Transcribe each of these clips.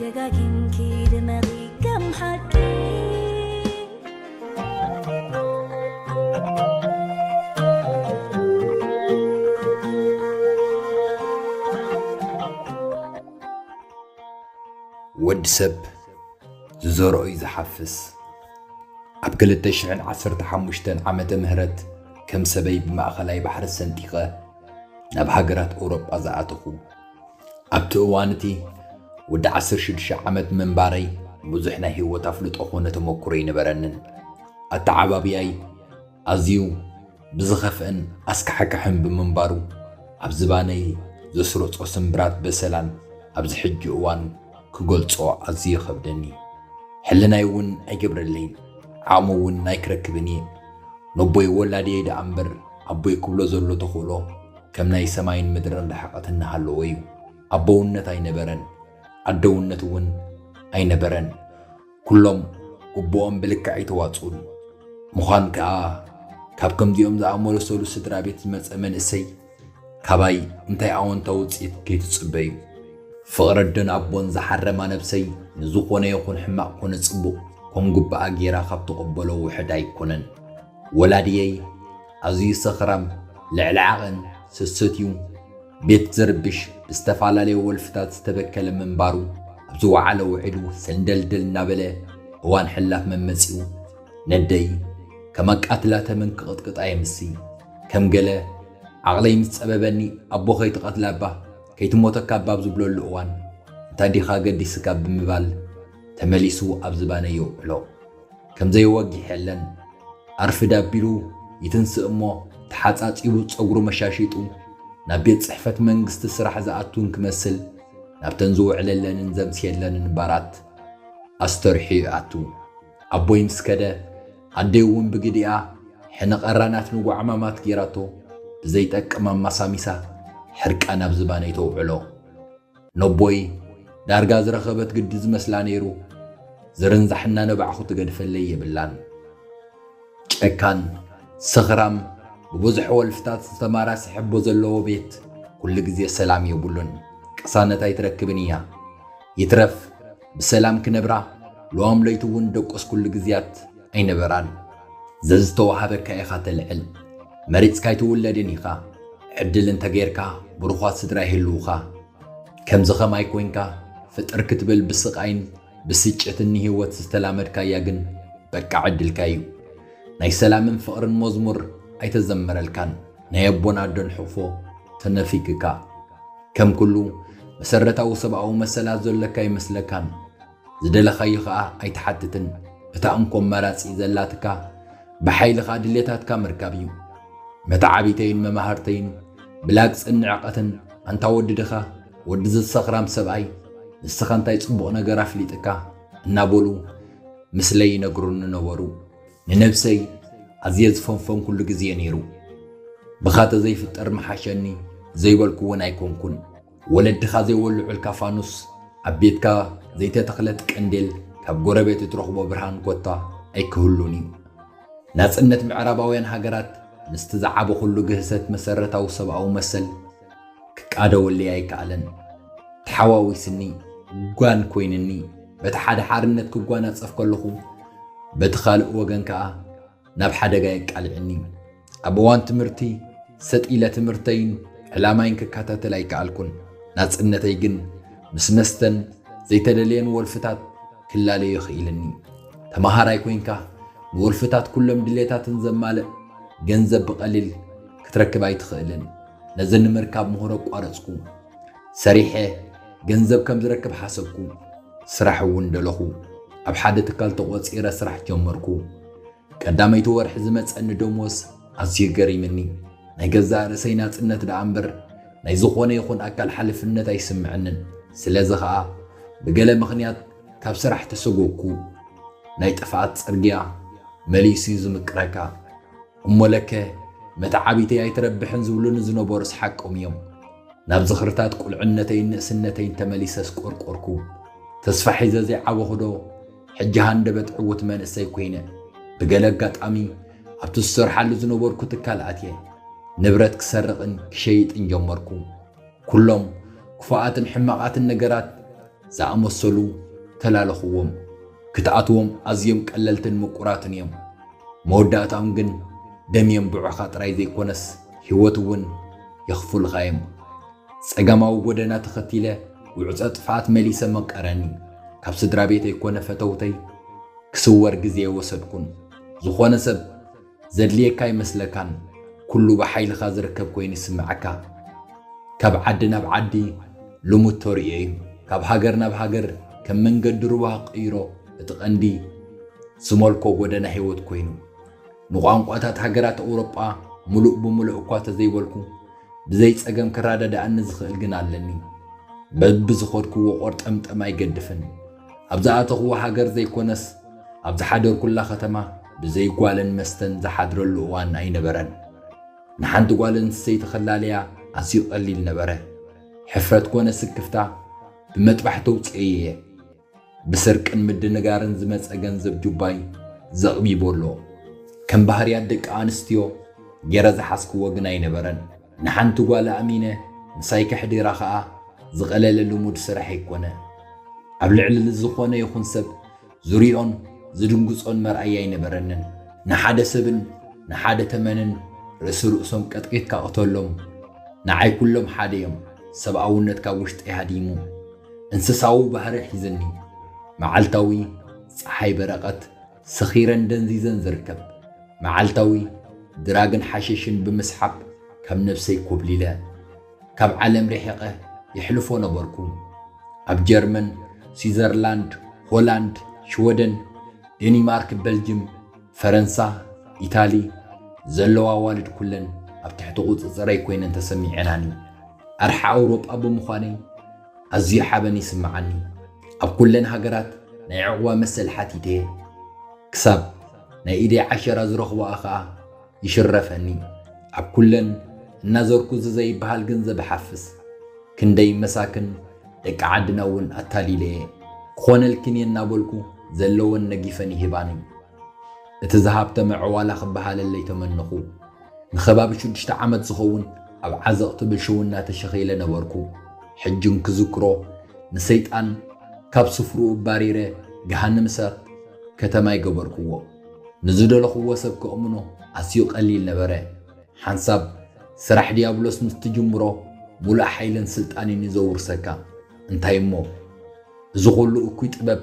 ደጋጊምኪ ድመቒ ከም ሓቂ። ወዲ ሰብ ዝዘርኦ እዩ ዝሓፍስ። ኣብ ክልተ ሽሕን ዓሰርተ ሓሙሽተን ዓመተ ምህረት ከም ሰበይ ብማእኸላይ ባሕሪ ሰንጢቐ ናብ ሃገራት ኤውሮጳ ዝኣተኹ። ኣብቲ እዋን እቲ ወዲ ዓሰርተ ሽዱሽተ ዓመት ምንባረይ ብዙሕ ናይ ህይወት ኣፍልጦ ኮነ ተመኩሮ ኣይነበረንን። ኣተዓባብያይ ኣዝዩ ብዝኸፍአን ኣስካሕካሕን ብምንባሩ ኣብ ዝባነይ ዘስረጾ ስምብራት በሰላን ኣብዚ ሕጂ እዋን ክገልጾ ኣዝዩ ይኸብደኒ። ሕልናይ እውን ኣይገብረለይን፣ ዓቕሚ እውን ኣይክረክብን እየ። ነቦይ ወላድየይ ደኣ እምበር ኣቦይ ክብሎ ዘሎ ተኽእሎ ከም ናይ ሰማይን ምድርን ርሕቐት እናሃለዎ እዩ። ኣቦውነት ኣይነበረን፣ ኣደውነት እውን ኣይነበረን። ኩሎም ግቡኦም ብልክዕ ኣይተዋፅኡን። ምዃን ከኣ ካብ ከምዚኦም ዝኣመሰሉ ስድራ ቤት ዝመፀ መንእሰይ ካባይ እንታይ ኣወንታዊ ውፅኢት ከይትፅበዩ። ፍቕሪ ኣደን ኣቦን ዝሓረማ ነብሰይ ንዝኾነ ይኹን ሕማቕ ኮነ ፅቡቕ ከም ግቡኣ ገይራ ካብ ትቕበሎ ውሕድ ኣይኮነን። ወላድየይ ኣዝዩ ሰኽራም፣ ልዕሊ ዓቐን፣ ሰሰትዩ፣ ቤት ዘርብሽ ብዝተፈላለየ ወልፍታት ዝተበከለ ምንባሩ ኣብ ዝወዓለ ውዒሉ ሰንደልደል እናበለ እዋን ሕላፍ መመጺኡ ነደይ ከም ኣቃትላ ተመን ክቕጥቅጣ የምሲ። ከም ገለ ዓቕለይ ምስ ጸበበኒ ኣቦ ከይትቐትላ እባ ከይትሞተካ እባ ኣብ ዝብለሉ እዋን እንታይ ዲኻ ገዲስካ ብምባል ተመሊሱ ኣብ ዝባነይ የውዕሎ። ከም ዘይወግሕ የለን። ኣርፍድ ኣቢሉ ይትንስእ እሞ ተሓጻጺቡ ጸጉሩ መሻሺጡ ናብ ቤት ጽሕፈት መንግስቲ ስራሕ ዝኣቱ እንክመስል ናብተን ዝውዕለለንን ዘምስየለንን ባራት ኣስተርሕዩ ይኣቱ። ኣቦይ ምስ ከደ ኣደይ እውን ብግዲኣ ሕነ ቀራናት ንጓዕማማት ጌራቶ ብዘይጠቅም ኣማሳሚሳ ሕርቃን ኣብ ዝባነይ ተውዕሎ። ነቦይ ዳርጋ ዝረኸበት ግዲ ዝመስላ ነይሩ ዝርንዛሕ እናነባዕኹ ትገድፈለይ የብላን። ጨካን፣ ሰኽራም፣ ብብዙሕ ወልፍታት ዝተማራሲ ሕቦ ዘለዎ ቤት ኩሉ ግዜ ሰላም የብሉን። ቅሳነት ኣይትረክብን እያ። ይትረፍ ብሰላም ክነብራ ለዋም ለይቱ እውን ደቆስ ኩሉ ግዜያት ኣይነበራን። ዘዝተዋሃበካ ኢኻ ተልዕል። መሪጽካ ኣይትውለድን ኢኻ። ዕድል እንተጌርካ ብሩኻት ስድራ ይህልውኻ። ከምዚ ኸማይ ኮይንካ ፍጥር ክትብል ብስቓይን ብስጭትን ንህይወት ዝተላመድካያ ግን በቃ ዕድልካ እዩ። ናይ ሰላምን ፍቕርን መዝሙር ኣይተዘመረልካን። ናይ ኣቦን ኣዶን ሕቕፎ ተነፊግካ። ከም ኩሉ መሰረታዊ ሰብኣዊ መሰላት ዘለካ ይመስለካን ዝደለኻዮ ኸኣ ኣይትሓትትን። እታ እንኮ ኣማራጺ ዘላትካ ብሓይልኻ ድሌታትካ ምርካብ እዩ። መተዓቢተይን መማህርተይን ብላግጽን ንዕቐትን ኣንታ ወዲ ድኻ ወዲ ዝሰኽራም ሰብኣይ ንስኻ እንታይ ጽቡቕ ነገር ኣፍሊጥካ እናበሉ ምስለይ ይነግሩኒ ነበሩ። ንነብሰይ ኣዝየ ዝፈንፈንኩሉ ግዜ ነይሩ። ብኻ ተዘይፍጠር ምሓሸኒ ዘይበልኩ እውን ኣይኮንኩን። ወለድኻ ዘይወልዑልካ ፋኑስ ኣብ ቤትካ ዘይተተኽለት ቀንዴል ካብ ጎረቤት እትረኽቦ ብርሃን ኮታ ኣይክህሉን እዩ። ናጽነት ምዕራባውያን ሃገራት ምስቲ ዝዓበኹሉ ግህሰት መሰረታዊ ሰብኣዊ መሰል ክቃደወለይ ኣይከኣለን። ተሓዋዊስኒ ጓን ኮይንኒ በቲ ሓደ ሓርነት ክጓናጸፍ ከለኹ በቲ ካልእ ወገን ከኣ ናብ ሓደጋ የቃልዕኒ። ኣብ እዋን ትምህርቲ ሰጥ ኢለ ትምህርተይን ዕላማይን ክከታተል ኣይከኣልኩን። ናጽነተይ ግን ምስ መስተን ዘይተደለየን ወልፍታት ክላለዮ ይኽኢልኒ። ተመሃራይ ኮይንካ ንወልፍታት ኩሎም ድሌታትን ዘማልእ ገንዘብ ብቐሊል ክትረክብ ኣይትኽእልን። ነዚ ንምርካብ ምህሮ ኣቋረጽኩ። ሰሪሐ ገንዘብ ከም ዝረክብ ሓሰብኩ። ስራሕ እውን ደለኹ። ኣብ ሓደ ትካል ተቖጺረ ስራሕ ጀመርኩ። ቀዳመይቲ ወርሒ ዝመጸኒ ደሞዝ ኣዝዩ ገሪምኒ። ናይ ገዛእ ርእሰይ ናጽነት ደኣ እምበር ናይ ዝኾነ ይኹን ኣካል ሓልፍነት ኣይስምዕንን። ስለዚ ኸኣ ብገለ ምኽንያት ካብ ስራሕ ተሰጎግኩ። ናይ ጥፍኣት ጽርግያ መሊሱ እዩ ዝምቅረካ። እሞ ለከ መተዓቢተይ ኣይትረብሕን ዝብሉኒ ዝነበሩስ ሓቆም እዮም። ናብ ዝኽርታት ቁልዕነተይን ንእስነተይን ተመሊሰስ ቆርቆርኩ። ተስፋ ሒዘ ዘይዓበኹ ዶ ሕጂ ሃንደበት ዕዉት መንእሰይ ኮይነ። ብገለ ኣጋጣሚ ኣብቲ ዝሰርሓሉ ዝነበርኩ ትካል ኣትየ። ንብረት ክሰርቕን ክሸይጥን ጀመርኩ። ኩሎም ክፉኣትን ሕማቓትን ነገራት ዝኣመሰሉ ተላለኽዎም። ክትኣትዎም ኣዝዮም ቀለልትን ምቁራትን እዮም። መወዳእታኦም ግን ደም የንብዑኻ ጥራይ ዘይኮነስ ህይወት እውን የኽፍሉኻ እዮም። ጸጋማዊ ጎደና ተኸቲለ ውዕጸ ጥፍኣት መሊሰ መቀረኒ። ካብ ስድራ ቤተይ ኮነ ፈተውተይ ክስወር ግዜ የወሰድኩን። ዝኾነ ሰብ ዘድልየካ ኣይመስለካን። ኩሉ ብሓይልኻ ዝርከብ ኮይኑ ይስምዓካ። ካብ ዓዲ ናብ ዓዲ ልሙድ ተርእዮ እዩ። ካብ ሃገር ናብ ሃገር ከም መንገዲ ሩባ ክቕይሮ እቲ ቀንዲ ዝመልኮ ጎደና ህይወት ኮይኑ። ንቋንቋታት ሃገራት ኣውሮጳ ምሉእ ብምሉእ እኳ ተዘይበልኩ፣ ብዘይ ጸገም ክረዳድኣኒ ዝኽእል ግን ኣለኒ። በብዝኸድክዎ ቆርጠምጠም ኣይገድፍን። ኣብ ዝኣተኽዎ ሃገር ዘይኮነስ፣ ኣብ ዝሓደርኩላ ከተማ ብዘይ ጓልን መስተን ዝሓድረሉ እዋን ኣይነበረን። ንሓንቲ ጓል ኣንስተይቲ ክላለያ ኣዝዩ ቀሊል ነበረ። ሕፍረት ኮነ ስክፍታ ብመጥባሕቲ ኣውጽኤዮ እየ። ብስርቅን ምድንጋርን ዝመጸ ገንዘብ ጁባይ ዘቕቢቦ ኣሎ። ከም ባህርያት ደቂ ኣንስትዮ ገይረ ዝሓዝክዎ ግን ኣይነበረን። ንሓንቲ ጓል ኣእሚነ ምሳይ ከሕዲራ ኸኣ ዝቐለለ ልሙድ ስራሕ ኣይኮነ። ኣብ ልዕሊ ዝኾነ ይኹን ሰብ ዝሪኦን ዝድንግጾን መርኣያ ኣይነበረንን። ንሓደ ሰብን ንሓደ ተመንን ርእሲ ርእሶም ቀጥቂጥካ ቅተሎም። ንዓይ ኩሎም ሓደ እዮም። ሰብኣውነት ካብ ውሽጠይ ሃዲሙ እንስሳዊ ባህሪ ሒዝኒ። መዓልታዊ ጸሓይ በረቐት ሰኺረን ደንዚዘን ዝርከብ። መዓልታዊ ድራግን ሓሽሽን ብምስሓብ ካብ ነብሰይ ኮብሊለ። ካብ ዓለም ርሒቐ የሕልፎ ነበርኩ። ኣብ ጀርመን፣ ስዊዘርላንድ፣ ሆላንድ፣ ሽወደን፣ ዴኒማርክ፣ በልጅም፣ ፈረንሳ፣ ኢታሊ ዘለዋ ኣዋልድ ኩለን ኣብ ትሕቲ ቁጽጽረይ ኮይነን ተሰሚዐናኒ። ኣርሓ ኣውሮጳ ብምዃነይ ኣዝዩ ሓበን ይስምዓኒ። ኣብ ኩለን ሃገራት ናይ ዕቑባ መሰል ሓቲተ እየ። ክሳብ ናይ ኢደይ ዓሸራ ዝረኽቦኣ ኸኣ ይሽረፈኒ። ኣብ ኩለን እናዘርኩ እዚ ዘይበሃል ገንዘብ እሓፍስ። ክንደይ መሳክን ደቂ ዓድና እውን ኣታሊለ እየ። ክኾነልክን እየ እናበልኩ ዘለወን ነጊፈን ይህባኒ። እቲ ዝሃብተመ ዕዋላ ክበሃለለይ ተመነኹ። ንኸባቢ ሽዱሽተ ዓመት ዝኸውን ኣብ ዓዘቕቲ ብልሽውና ተሸኺለ ነበርኩ። ሕጂ እንክዝክሮ ንሰይጣን ካብ ስፍርኡ ኣባሪረ ገሃነም እሳት ከተማይ ገበርክዎ። ንዝደለኽዎ ሰብ ከእምኖ ኣዝዩ ቀሊል ነበረ። ሓንሳብ ስራሕ ዲያብሎስ ምስ ትጅምሮ፣ ሙሉእ ሓይልን ስልጣንን እዩ ዘውርሰካ። እንታይ እሞ፣ እዚ ኹሉ እኩይ ጥበብ፣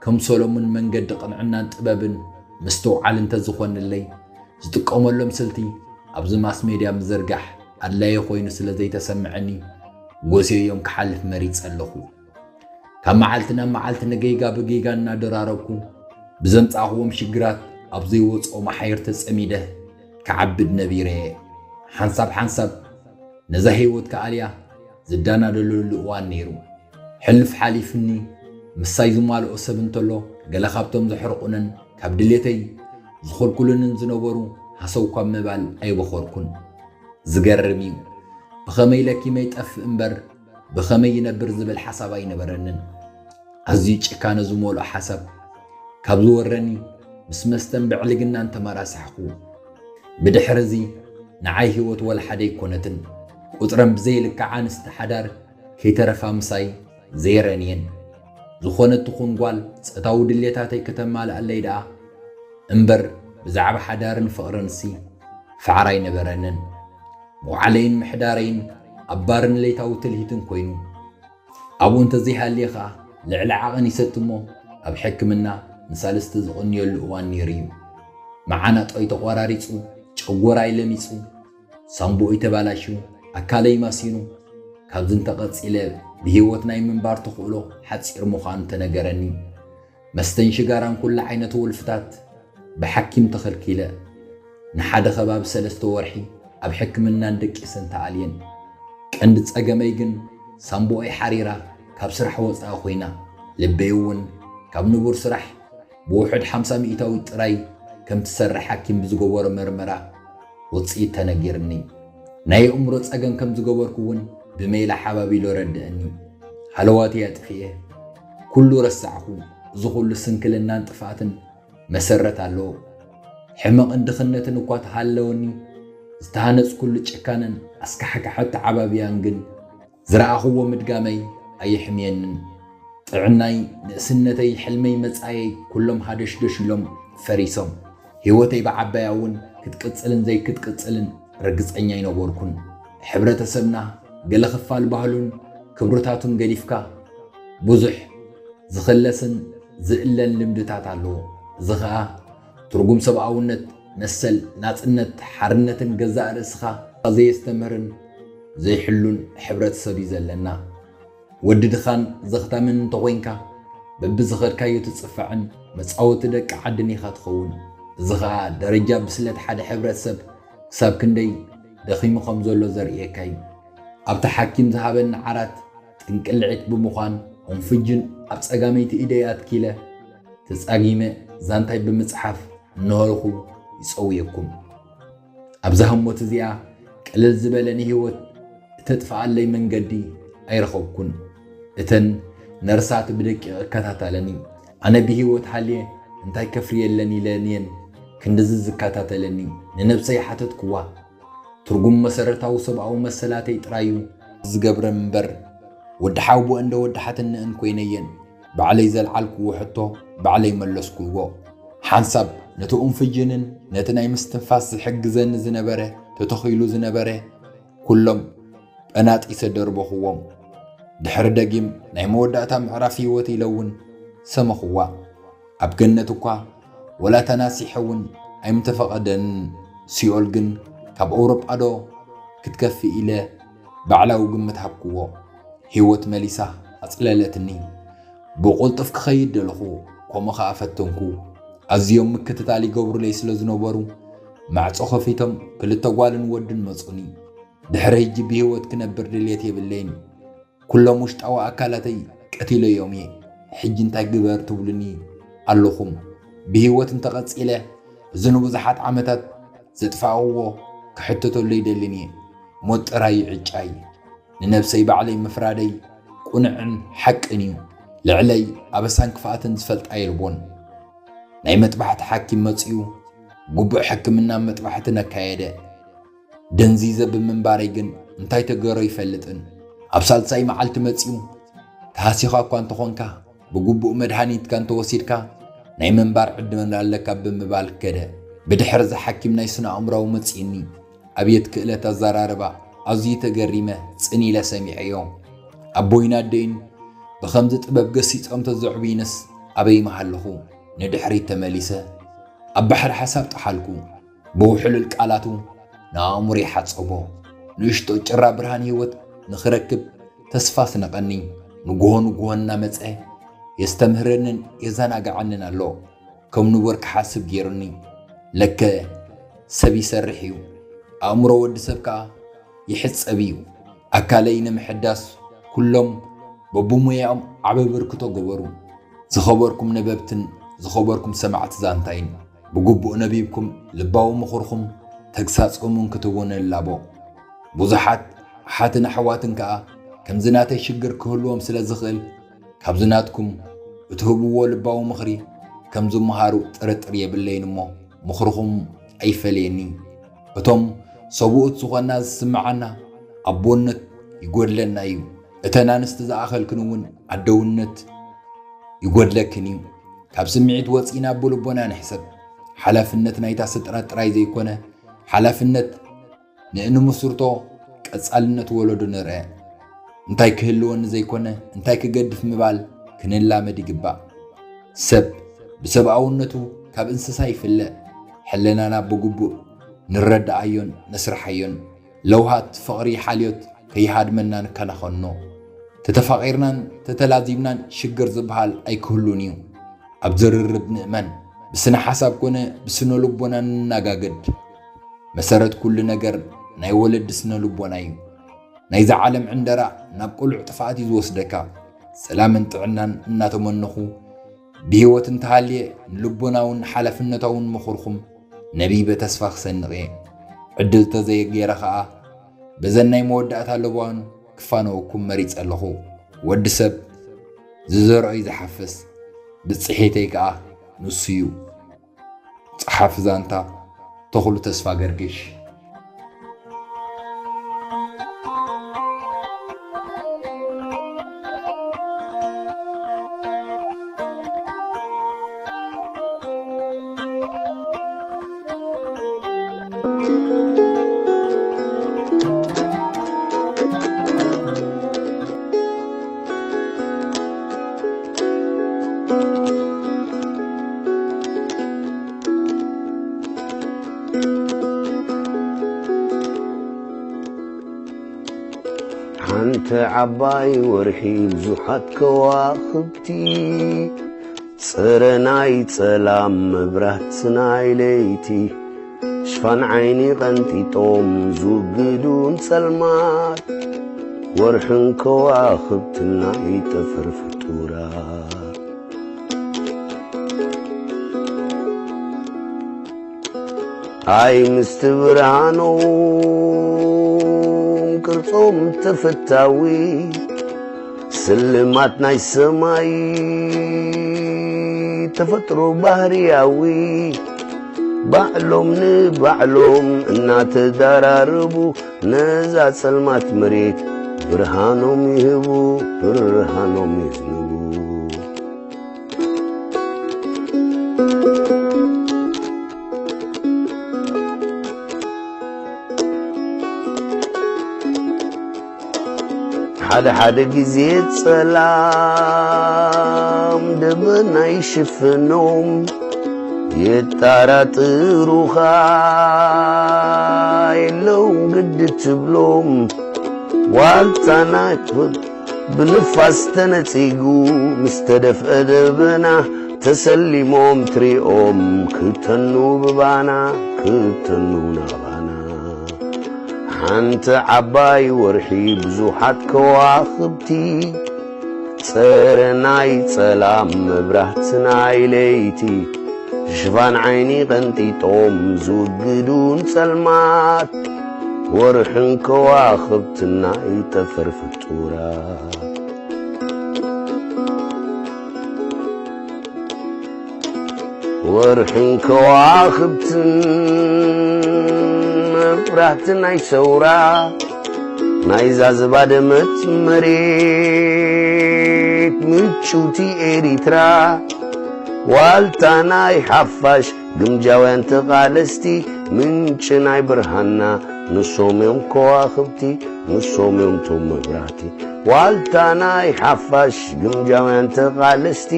ከም ሰሎሞን መንገዲ ቅንዕናን ጥበብን ምስትውዓል እንተዝኾነለይ፣ ዝጥቀመሎም ስልቲ ኣብዚ ማስ ሜድያ ምዝርጋሕ ኣድላዪ ኮይኑ ስለ ዘይተሰምዐኒ፣ ጎስየዮም ክሓልፍ መሪጸ ኣለኹ። ካብ መዓልቲ ናብ መዓልቲ ንጌጋ ብጌጋ እናደራረብኩ ብዘምጻእኽዎም ሽግራት ኣብ ዘይወጽኦ መሓይር ተጸሚደ ክዓብድ ነቢረ እየ። ሓንሳብ ሓንሳብ ነዛ ህይወት ክኣልያ ዝዳናደለሉ እዋን ነይሩ። ሕልፍ ሓሊፍኒ ምሳይ ዝማልኦ ሰብ እንተሎ ገለ ካብቶም ዘሕርቑንን ካብ ድሌተይ ዝኸልኩሉንን ዝነበሩ ሃሰው ካብ ምባል ኣይበኸርኩን። ዝገርም እዩ። ብኸመይ ለኪመ ይጠፍእ እምበር ብኸመይ ይነብር ዝብል ሓሳብ ኣይነበረንን። ኣዝዩ ጭካነ ዝመልኦ ሓሳብ ካብ ዝወረኒ ምስ መስተን ብዕልግናን ተመራሳሕኩ። ብድሕሪ እዚ ንዓይ ህይወት ወላ ሓደ ኣይኮነትን። ቁጽረን ብዘይልክዓ ኣንስቲ ሓዳር ከይተረፋ ምሳይ ዘይረንየን። ዝኾነት ትኹን ጓል ጾታዊ ድሌታተይ ከተማልኣለይ ደኣ እምበር ብዛዕባ ሓዳርን ፍቕርንሲ ፋዕራ ኣይነበረንን። መውዓለይን ምሕዳረይን ኣብ ባርን ለይታዊ ትልሂትን ኮይኑ። ኣብኡ እንተዘይሃልየ ኸኣ ልዕሊ ዓቐን ይሰቲ እሞ ኣብ ሕክምና ንሳልስቲ ዝቕንየሉ እዋን ነይሩ እዩ። መዓናጦይ ተቖራሪጹ፣ ጨጎራይ ለሚጹ፣ ሳምቦኦይ ተባላሽዩ፣ ኣካለይ ማሲኑ፣ ካብዚ እንተቐጺለ ብህይወት ናይ ምንባር ተኽእሎ ሓጺር ምዃኑ ተነገረኒ። መስተን ሽጋራን ኩሉ ዓይነት ወልፍታት ብሓኪም ተኸልኪለ። ንሓደ ከባቢ ሰለስተ ወርሒ ኣብ ሕክምናን ደቂሰን ተኣልየን። ቀንዲ ጸገመይ ግን ሳምቦኦይ ሓሪራ ካብ ስራሕ ወጻኢ ኮይና። ልበይ እውን ካብ ንቡር ስራሕ ብውሑድ ሓምሳ ሚእታዊት ጥራይ ከም ትሰርሕ ሓኪም ብዝገበሮ መርመራ ውጽኢት ተነጊርኒ። ናይ ኣእምሮ ጸገም ከም ዝገበርኩ እውን ብሜላ ሓባቢሉ ረድእኒ። ሃለዋተይ ኣጥፊኤ ኩሉ ረሳዕኹ። እዚ ኩሉ ስንክልናን ጥፍኣትን መሰረት ኣለዎ። ሕመቕን ድኽነትን እኳ ተሃለወኒ፣ ዝተሃነጽኩሉ ጭካነን ኣስካሕካሒ ኣተዓባብያን ግን ዝረኣኽዎ ምድጋመይ ኣየሕምየንን። እቲ ጥዕናይ፣ ንእስነተይ፣ ሕልመይ፣ መጻየይ ኩሎም ሃደሽደሽ ኢሎም ፈሪሶም። ህይወተይ ብዓባያ እውን ክትቅጽልን ዘይክትቅጽልን ርግጸኛ ኣይነበርኩን። ሕብረተሰብና ገለ ክፋል ባህሉን ክብርታቱን ገዲፍካ ብዙሕ ዝኽለስን ዝእለን ልምድታት ኣለዎ። እዚ ኸኣ ትርጉም ሰብኣውነት፣ መሰል፣ ናጽነት፣ ሓርነትን ገዛእ ርእስኻ ዘየስተምህርን ዘይሕሉን ሕብረተሰብ እዩ ዘለና። ወዲ ድኻን ዘኽታምን እንተኾይንካ፣ በብዝኸድካዮ ትጽፋዕን መጻወቲ ደቂ ዓድን ኢኻ ትኸውን። እዚ ኸኣ ደረጃ ብስለት ሓደ ሕብረተሰብ ክሳብ ክንደይ ደኺሙ ከም ዘሎ ዘርእየካ እዩ። ኣብቲ ሓኪም ዝሃበኒ ዓራት ጥንቅልዒት ብምዃን፣ ኦንፍጅን ኣብ ጸጋመይቲ ኢደይ ኣትኪለ፣ ተጻጊመ ዛንታይ ብምጽሓፍ እንሆልኹ ይጸውየኩም። ኣብዛ ህሞት እዚኣ ቅልል ዝበለ ንህይወት እተጥፍኣለይ መንገዲ ኣይረኸብኩን። እተን ነርሳት ብደቂቕ እከታተለኒ። ኣነ ብህይወት ሃልየ እንታይ ከፍርየለን ኢለን እየን ክንድዚ ዝከታተለኒ። ንነብሰይ ሓተትኩዋ። ትርጉም መሰረታዊ ሰብኣዊ መሰላተይ ጥራይ እዩ ዝገብረን እምበር፣ ወዲ ሓውቦ እንደ ወዲ ሓትነአን ኮይነየን ባዕለይ ዘልዓልኩዎ ሕቶ ባዕለይ መለስኩዎ። ሓንሳብ ነቲ ኡንፍጅንን ነቲ ናይ ምስትንፋስ ዝሕግዘኒ ዝነበረ ተተኺሉ ዝነበረ ኩሎም ጸናጢሰ ደርበኽዎም። ድሕሪ ደጊም ናይ መወዳእታ ምዕራፍ ህይወት ኢለ እውን ሰመኽዋ። ኣብ ገነት እኳ ወላ ተናሲሐ እውን ኣይምተፈቐደንን። ሲኦል ግን ካብ ኣውሮጳ ዶ ክትከፍእ ኢለ ባዕላዊ ግምት ሃብክዎ። ህይወት መሊሳ ኣጽለለትኒ። ብቕልጡፍ ክኸይድ ደለኹ፣ ከምኡ ኸኣ ፈተንኩ። ኣዝዮም ምክትታል ይገብሩለይ ስለ ዝነበሩ፣ ማዕጾ ከፊቶም ክልተ ጓልን ወድን መጹኒ። ድሕሪ ሕጂ ብህይወት ክነብር ድልየት የብለይን። ኩሎም ውሽጣዊ ኣካላተይ ቀቲለዮም እየ። ሕጂ እንታይ ግበር ትብሉኒ ኣለኹም? ብህይወት እንተቐጺለ፣ እዚ ንብዙሓት ዓመታት ዘጥፋእዎ ክሕተተሉ ኣይደልን እየ። ሞት ጥራይ እዩ ዕጫይ። ንነብሰይ ባዕለይ ምፍራደይ ቅኑዕን ሓቅን እዩ። ልዕለይ ኣበሳን ክፍኣትን ዝፈልጣ የልቦን። ናይ መጥባሕቲ ሓኪም መጺኡ፣ ግቡእ ሕክምና መጥባሕትን ኣካየደ። ደንዚዘ ብምንባረይ ግን እንታይ ተገይሩ ኣይፈልጥን። ኣብ ሳልሳይ መዓልቲ መጺኡ፣ ተሃሲኻ እኳ እንተኾንካ፣ ብግቡእ መድሃኒትካ እንተወሲድካ፣ ናይ ምንባር ዕድል ኣለካ ብምባል ከደ። ብድሕሪ እዚ ሓኪም ናይ ስነ ኣእምሮዊ መጺእኒ። ኣብየት ክእለት ኣዘራርባ፣ ኣዝዩ ተገሪመ ጽን ኢለ ሰሚዐዮ። ኣቦይን ኣደይን ብኸምዚ ጥበብ ገሲጾም ተዘዕቡይንስ ኣበይ ምሃለኹ? ንድሕሪት ተመሊሰ ኣብ ባሕሪ ሓሳብ ጠሓልኩ። ብውሕሉል ቃላቱ ንኣእምሮይ ሓጸቦ። ንእሽቶ ጭራ ብርሃን ህይወት ንኽረክብ ተስፋ ኣስነቐኒ። ንግሆ ንግሆ እናመጸ የስተምህረንን የዘናግዓንን ኣሎ። ከም ንቡር ክሓስብ ገይሩኒ። ለከ ሰብ ይሰርሕ እዩ፣ ኣእምሮ ወዲ ሰብ ከኣ ይሕጸብ እዩ። ኣካለይ ንምሕዳስ ኩሎም በብሞያኦም ዓቢ ኣበርክቶ ገበሩ። ዝኸበርኩም ነበብትን ዝኸበርኩም ሰማዕቲ ዛንታይን፣ ብግቡእ ነቢብኩም ልባዊ ምኽርኹም ተግሳጽኩምን ክትውን እላቦ። ብዙሓት ኣሓትን ኣሕዋትን ከኣ ከምዚ ናተይ ሽግር ክህልዎም ስለ ዝኽእል፣ ካብዚ ናትኩም እትህብዎ ልባዊ ምኽሪ ከም ዝመሃሩ ጥርጥር የብለይን እሞ፣ ምኽርኹም ኣይፈለየኒ። እቶም ሰብኡት ዝኾንና ዝስምዓና ኣቦነት ይጎድለና እዩ። እተን ኣንስቲ ዝኣኸልክን እውን ኣደውነት ይጎድለክን እዩ። ካብ ስምዒት ወጺእና ብልቦና ንሕሰብ። ሓላፍነት ናይታ ስድራ ጥራይ ዘይኮነ፣ ሓላፍነት ንእንምስርቶ ቀጻልነት ወለዶ ንርአ። እንታይ ክህልወኒ ዘይኮነ እንታይ ክገድፍ ምባል ክንላመድ ይግባእ። ሰብ ብሰብኣውነቱ ካብ እንስሳ ይፍለ። ሕልናና ብግቡእ ንረድኣዮን ነስርሓዮን። ለውሃት ፍቕሪ ሓልዮት ከይሃድመና ንከላኸኖ። ተተፋቒርናን ተተላዚብናን ሽግር ዝበሃል ኣይክህሉን እዩ። ኣብ ዝርርብ ንእመን። ብስነ ሓሳብ ኮነ ብስነ ልቦና ንናጋገድ። መሰረት ኩሉ ነገር ናይ ወለዲ ስነ ልቦና እዩ። ናይዛ ዓለም ዕንደራ ናብ ቅሉዕ ጥፍኣት እዩ ዝወስደካ። ሰላምን ጥዕናን እናተመነኹ፣ ብህይወት እንተሃልየ ንልቦናውን ሓላፍነታውን ምኽርኹም ነቢበ ተስፋ ክሰንቕ እየ። ዕድል ተዘየገይረ ኸኣ፣ በዘን ናይ መወዳእታ ለባውን ክፋነወኩም መሪጸ ኣለኹ። ወዲ ሰብ ዝዘርኦ እዩ ዝሓፍስ፣ ብጽሒተይ ከኣ ንሱ እዩ። ጸሓፊ ዛንታ፣ ተኽሉ ተስፋ ገርግሽ። ሓንቲ ዓባይ ወርሒ ብዙሓት ከዋኽብቲ፣ ጽረ ናይ ጸላም መብራት ናይ ለይቲ፣ ሽፋን ዓይኒ ቀንጢጦም ዝውግዱ ንጸልማት፣ ወርሕን ከዋኽብትን ናይ ጠፈር ፍጡራት። ኣይ ምስቲ ብርሃኖም ቅርጾም ተፈታዊ፣ ስልማት ናይ ሰማይ ተፈጥሮ ባህርያዊ፣ ባዕሎም ንባዕሎም እናተዳራረቡ፣ ነዛ ጸልማት መሬት ብርሃኖም ይህቡ፣ ብርሃኖም የዝንቡ። ሓደ ሓደ ግዜ ጸላም ደበና ይሽፍኖም፣ የጣራጥሩኻ የለውን ግዲ ትብሎም። ዋልታ ናይ ብንፋስ ተነጺጉ ምስ ተደፍአ ደበና፣ ተሰሊሞም ትሪኦም ክተኑ ብባና፣ ክተኑ ናባና። ሓንቲ ዓባይ ወርሒ ብዙሓት ከዋኽብቲ፣ ጸረ ናይ ጸላም መብራህቲ ናይ ለይቲ፣ ሽፋን ዓይኒ ቀንጢጦም ዝውግዱን ጸልማት፣ ወርሕን ከዋኽብትን ናይ ጠፈር ፍጡራት። ወርሕን ከዋኽብትን መብራህቲ ናይ ሰውራ፣ ናይዛ ዝባደመት መሬት ምጭውቲ ኤሪትራ፣ ዋልታ ናይ ሓፋሽ ግምጃውያን ተቓለስቲ፣ ምንጪ ናይ ብርሃንና ንሶም እዮም ከዋኽብቲ፣ ንሶም እዮም ቶም መብራህቲ። ዋልታ ናይ ሓፋሽ ግምጃውያን ተቓለስቲ፣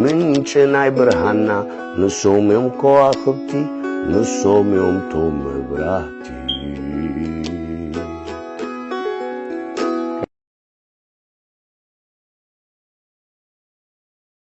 ምንጪ ናይ ብርሃንና ንሶም እዮም ከዋኽብቲ፣ ንሶም እዮም ቶም መብራህቲ።